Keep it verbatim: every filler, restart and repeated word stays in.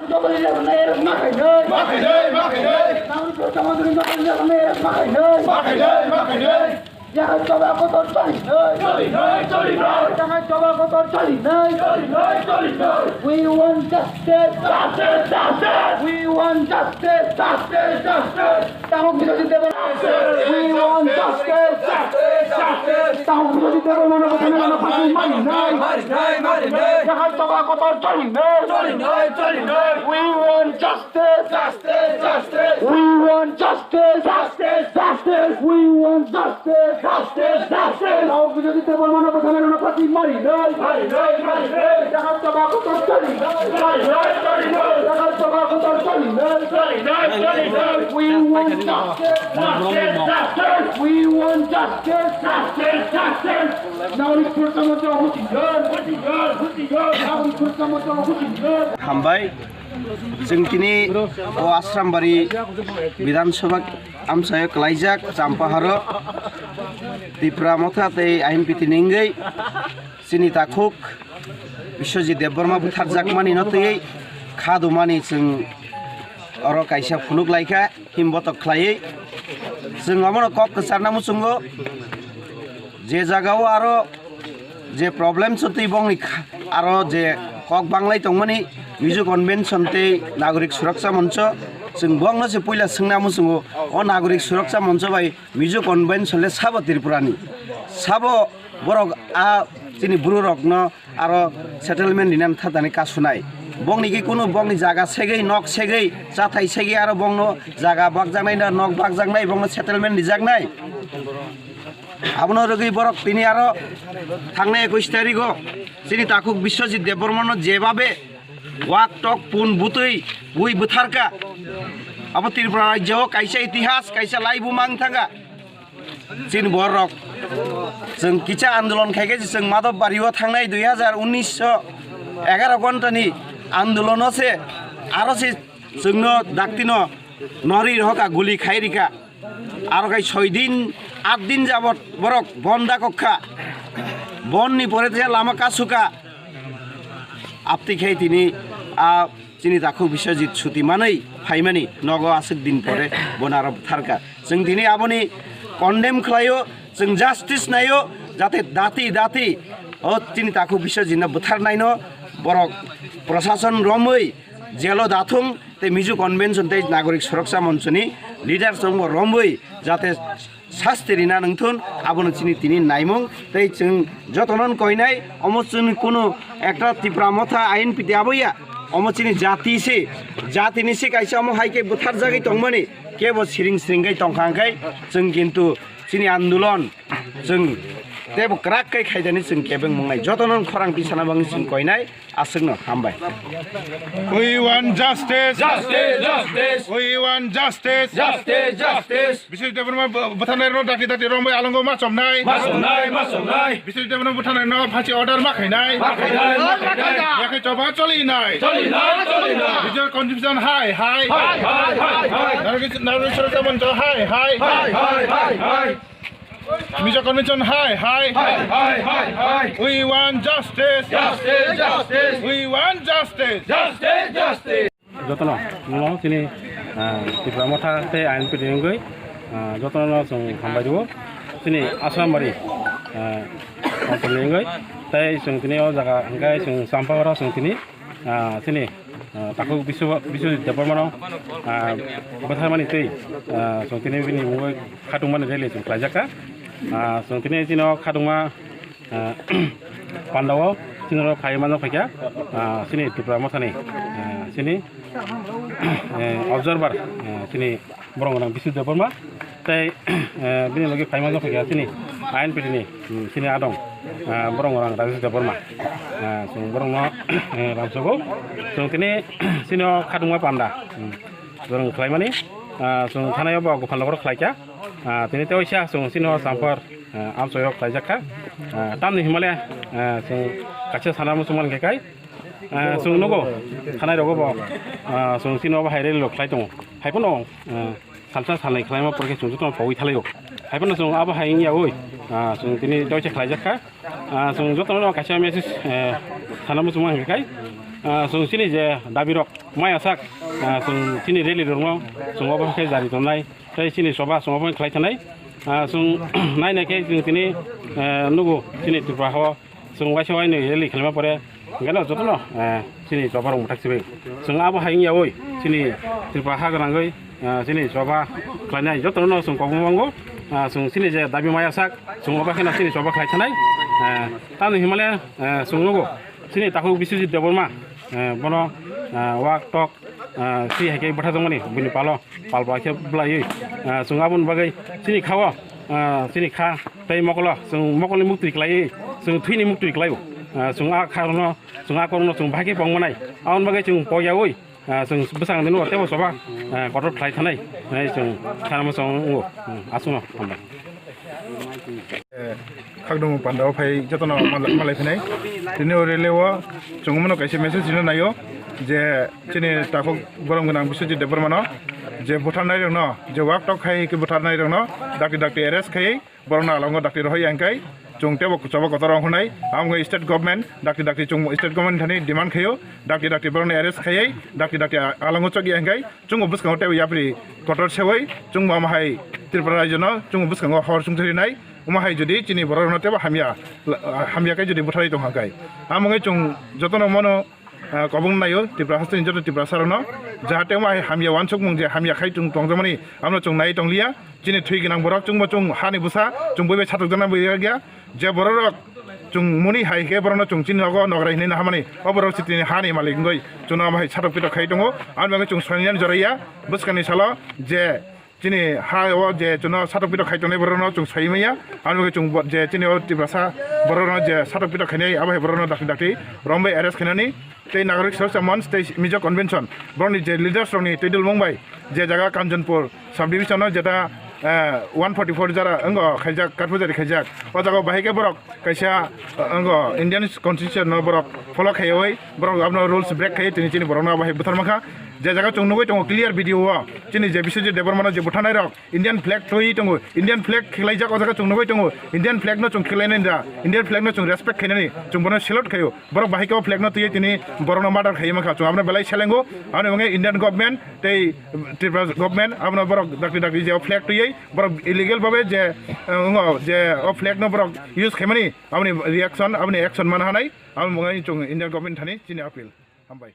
Nokoli lerwnai ero ma khainai. Ma khainai, ma khainai. Nangni Pradhan Mantri nokoli lerwnai ero ma khainai. Ma khainai, ma khainai. Yakhai choba kotor cholinai. Cholinai, cholinai. Yakhai choba kotor cholinai. Cholinai, cholinai. We want justice. Justice, justice. We want justice. Justice, justice. Takhuk Biswajit Debbarma. We want justice. Takhuk Biswajit Debbarmano bwtharnai rokno phaidi marinai. Marinai, marinai. Yakhai choba kotor cholinai. Cholinai, cholinai. We want justice. Justice, justice. We want justice. Justice, justice. We want justice. Justice, justice. Takhuk Biswajit Debbarmano bwtharnai rokno phaidi marinai. Marinai, marinai. Yakhai choba kotor cholinai. Cholinai, cholinai. Yakhai choba kotor cholinai. Cholinai, cholinai. We want justice. Justice, justice. We want justice. Justice, justice. Nagrik Suraksha Manch husiar. Husiar, husiar. Nagrik Suraksha Manch husiar. Hambai. Chwng tini o Asrambari Bidhan Sabha amchaio kwlaijak Champaharo Tipra Motha tei Ahin Piti ni wngwi chini takhuk Biswajit Debbarma butharjakmani no twiwi khadumani chwng oro kaisa phunuk laikha, himbotok khlaiwi. Chwng omono kok kwcharna muchungo, je jagao aro je problem chotwi bongni kha-, aro je kok banglai tongmani Mizo Convention tei Nagorik Suraksha Moncho, chwng bongno se puila swngna muchungo, o Nagorik Suraksha Moncho bai Mizo Convention le sabo Tripurani? Sabo borok a chini bru rokno aro settlement rinani thatani kasunai. Bongni ki kunu bongni jaga segwi, nok segwi, chathai segwi aro bongno jaga bakjaknai na nok bakjaknai, bongno settlement rijaknai. Abono rwgwi borok tini aro thangnai ekush tarigo chini takhuk Biswajit Debbarmano jebabe wak tok pun butwi bui bwtharka. Abo Tripura rajyo kaisa itihas, kaisa laibuma wng thangkha. Chini borok chwng kisa andolon khaikhe, chwng Madhobbario thangnai dui hazar unnish o egaroh ghontani andolono se aro se chwngno daktino nori rwkha, guli khai rikha. Aro khai soi din, at din jabot borok bon dakokha. Bonni pore te lama kasukha. Apti khai tini a chini takhuk Biswajit suti manwi phaimani nogo aswk din pore bono aro butharkha. Chwng tini aboni condemn khlaio, chwng justice naio, jate dati dati o chini takhuk Biswajitno butharnaino borok prosason romwi jelo dathung tei Mizo Convention tei Nagorik Suraksha Monchoni leaders rokbo romwi jate sasti rina nangthun, abono chini tini naimung tei chwng jotono koinai, omo chini kunu ekta Tipra Motha Ain Piti aboya, omo chini jati se, jatini se kaisa omo hai khe butharjagwi tongmani, kebo siring siring khe tongkha hwnkhe chwng kintu chini andolon chwng tebo kwrak khe khaidani chwng kebeng mungnai, jotono khorang tisana bagwi chwng koinai. Aswkno hambai. We want justice. Justice, justice. We want justice. Justice, justice. Biswajit Debbarma bu-, butharnairokno dati dati romwi alongo ma chomnai. Ma chomnai, ma chomnai. Biswajit Debbarma butharnairokno phansi order ma khainai. Ma khainai, ma khainai. Yakhai choba cholinai. Cholinai, cholinai. Bijor confusion hai, hai. Hai, hai, hai, hai. Narwis, narwis sorok jamon cho hai, hai. Hai, hai, hai, hai. Mizo Convention hai, hai. Hai, hai, hai, hai. We want justice. Justice, justice. We want justice. Justice, justice. Jotono, no, chini, ah, Tipra Motha tei Ain Piti wngwi, ah, jotono chwng hambai rwo. Chini Asrambari, ah, Council ni wngwi, tei chwng tini o jaga hwnkhe chwng Champahoro chwng tini, ah, chini, ah, takhuk Biswa-, Biswajit Debbarmano, ah, bwtharmani tei, ah, chwng tini bini mungwi khatungmani rally chwng khlaijak kha. Ah, chwng tini chini o khatungma, ah, pandao chini rok phai manjak phaikha, ah, chini Tipra Mothani, ah, chini, eh, observer, ah, chini borok rok Biswajit Debbarma tei, eh, bini logi phai manjak phaikha chini Ain Piti ni, hmm, chini adong, ah, borok rok Rajesh Debbarma, ah, chwng borok no, eh, lamsogo chwng tini chini o khatungma panda, hmm. Borok khlaimani, ah, chwng thanai o bo gopal nokro khlaikha. Ah, tini tei waisa chwng chini o Champar, ah, amchoi o khlaijak kha. Ah, tamni himale, ah, chwng kaisa sana muchung man khe kai. Ah, chwng nugo thanai rogo bo, ah, chwng chini o bo hai rally rok khlai tongo. Hai phano, ah, salsa salnai khlaima porkhe chwng jotono pogwi thalaio. Hai phano chwng abo hai wngya oi, ah, chwng tini doisa khlaijak kha. Ah, chwng jotono kaisa message, eh, sana muchung man khe kai. Ah, chwng chini je dabi rok maya sak, ah, chwng chini rally rok no chwng obo khe jari tongnai, tei chini choba chwng obo khlai thanai. Ah, chwng nai nai khe chwng tini, eh, nugo chini Tripura hao chwng waisa wainwi rally khlaima pore, gana jotono, eh, chini choba rok mwthak sibai. Chwng abo hai wngya oi chini Tripura ha gwnangwi, ah, chini choba khlainai jotono chwng kobong mango. Ah, chwng chini je dabi maya sak, chwng obo kheno chini choba khlai thanai. Eh, tamni himale, eh, chwng nugo. Chini takhuk Biswajit Debbarma, eh, bono, eh, wak tok, eh, si hai khe bwtharjakmani bini palo, pal bai khe bwlaiwi, eh, chwng aboni bagwi chini kha-o, eh, chini kha tei mokolo, chwng mokolni muktwi klaiwi, chwng thwini muktwi klaio. Eh, chwng a kha rokno, chwng a kok rokno chwng bahai khe pong manai. Aboni bagwi chwng pok yaui, eh, chwng bwskango teibo choba, eh, kotor khlai thanai, eh, chwng sanama chwng wngo. Hmm, aswkno hambai. Eh, khakdungo pandao phai jotono malai, malai phinai. Tini o rally o chwng mano kaisa message rina naio je chini takhuk borom gwnang Biswajit Debbarmano je butharnai rokno je wak tok khai khe butharnai rokno dakti dakti arrest khai borokno alongo dakti rohoi ya hwnkhe chwng teibo choba kotor wngnai. Amo state government dakti dakti chwng state government thani demand khaio dakti dakti borokno arrest khaiwi dakti dakti alongo chokya hwnkhe chwngbo bwskango teibo yapri kotor sewi chwngbo omo hai Tripura rajyono chwngbo bwskango hor sungtharinai. Omo hai jodi chini borok rokno teibo hamya, hamya khe jodi butharwi tong kha khe, amo wngwi chwng jotono mano, ah, kobong naio Tripura hasteni joto Tiprasa rokno, jahate omo hai hamya uansukmung je hamya khai chwng tongjakmani, abono chwng nai tong liya. Chini thwi gwnang borok chwngbo chwng hani bwsa chwng bui bai satok jana bai ya, je borok rok chwng muni hai khe borokno chwng chini nogo nograi hinwi nahamani, o borok se tini hani malik wngwi chwngno omo hai satok pitok khai tongo. Ani bagwi chwng soinani joraiya bwskangni salo je chini ha o je chwngno satok pitok khai tongnai borokno chwng soi manya. Ani bagwi chwng bo-, je chini o Tiprasa borokno je satok pitok khainai abo hai borokno dakti dakti romwi arrest khainani tei Nagorik Soroksa Manch tei Mizo Convention borokni je leaders rokni twi dulmung bai je jaga Kanchanpur subdivision o jeta, eh, one forty four jara wngkha khaijak, Kathpujari khaijak. O jaga o bahai khe borok kaisa, eh, wngkha Indian constitution no borok follow khaiwi borok abono rules break khai tini chini borokno abo hai buthar mankha. Je jaga chwng nugwi tongo clear video o chini je Biswajit Debbarmano je butharnai rok Indian flag twi tongo, Indian flag khilaijak o jaga chwng nugwi tongo, Indian flag no chwng khilainani da, Indian flag no chwng respect khainani chwng bono salute khaio. Borok bahai khe o flag no twiwi tini borokno murder khaiwi mankha. Chwng abono belai selengo. Aboni bagwi Indian government tei Tripura government abono borok dakti dakti je o flag twiwi borok illegal babe je, eh, wngo je o flag no borok use khaimani aboni reaction, aboni action mana hanai. Aboni bagwi chwng Indian government thani chini appeal. Hambai.